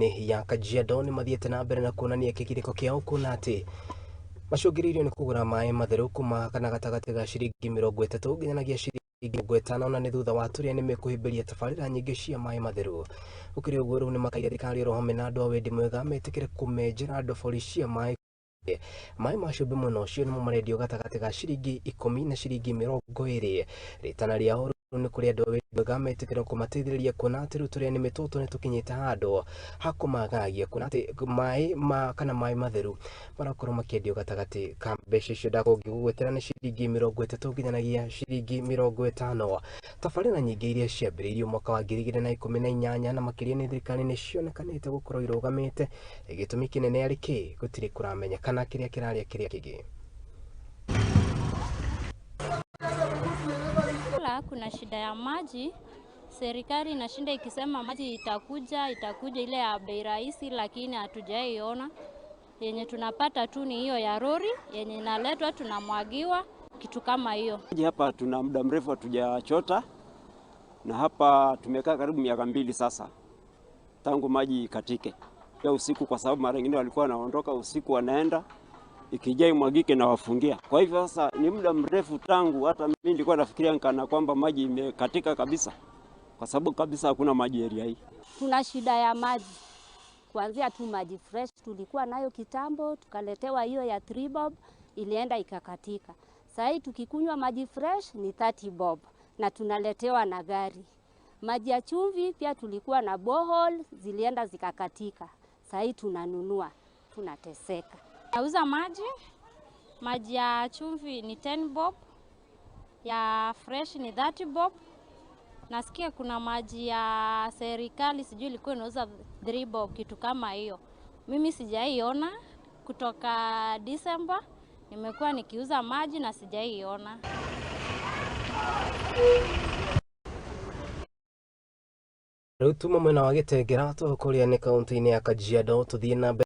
Ya Kajiado nĩ mathiĩte na mbere na kuonania kĩgirĩko kĩao kuona atĩ macũngĩrĩirio nĩ kũgũra maĩ matheru kuma kana gatagatĩ ga ciringi 30 nginyanagia ciringi 50, na nĩ thutha wa tũrĩa nĩmĩ kũhĩmbĩria tabarĩra nyingĩ cia maĩ matheru. Gũkĩrĩ ũguo, rĩu nĩ makaire thirikari oro hamwe na andũ a wendi mwega metĩkĩre kũmenjera ndobori cia maĩ. Maĩ ma cumbĩ mwena ũcio nĩmo marendio gatagatĩ ga ciringi 10 na ciringi 20. Rĩtana rĩao rĩu nĩ kũrĩ andũ a wendi mwega metĩkĩre kũmateithĩrĩria, kuona atĩ rĩu tũrĩa nĩmĩ tũtũ nĩ tũkinyĩte handũ ha kũmagagia, kuona atĩ maĩ ma kana maĩ matheru marakorwo makĩendio gatagatĩ ka mbeca icio ndakũngĩgũgwetera nĩ ciringi 30 nginyanagia ciringi 50. Tabarĩra nyingĩ iria ciambĩrĩirio mwaka wa 2018 na makĩria nĩ thirikari nĩ cionekanĩte gũkorwo irũgamĩte. Gĩtũmi kĩnene arĩ kĩ? Gũtirĩ kũramenyekana kĩrĩa kĩrarĩa kĩrĩa kĩngĩ. Kuna shida ya maji. Serikali inashinda ikisema maji itakuja, itakuja ile ya bei rahisi, lakini hatujaiona. Yenye tunapata tu ni hiyo ya lori yenye inaletwa, tunamwagiwa kitu kama hiyo. Maji hapa tuna muda mrefu hatujachota, na hapa tumekaa karibu miaka 2 sasa tangu maji ikatike ya usiku, kwa sababu mara nyingine walikuwa wanaondoka usiku wanaenda, ikijaa imwagike na wafungia. Kwa hivyo sasa ni muda mrefu tangu hata mimi nilikuwa nafikiria kana kwamba maji imekatika kabisa, kwa sababu kabisa hakuna maji area hii. Tuna shida ya maji, kuanzia tu maji fresh tulikuwa nayo kitambo, tukaletewa hiyo ya 3 bob, ilienda ikakatika. Sasa hii tukikunywa maji fresh ni 30 bob na tunaletewa na gari. Maji ya chumvi pia tulikuwa na borehole, zilienda zikakatika. Sasa hii tunanunua, tunateseka. Nauza maji, maji ya chumvi ni 10 bob, ya fresh ni 30 bob. Nasikia kuna maji ya serikali sijui ilikuwa inauza 3 bob, kitu kama hiyo. Mimi sijaiona kutoka December, nimekuwa nikiuza maji na sijaiona. Rĩu tuma mwena wa Gĩtengera tũkũrĩa nĩ kaunti-inĩ ya Kajiado tũthiĩ na mbere.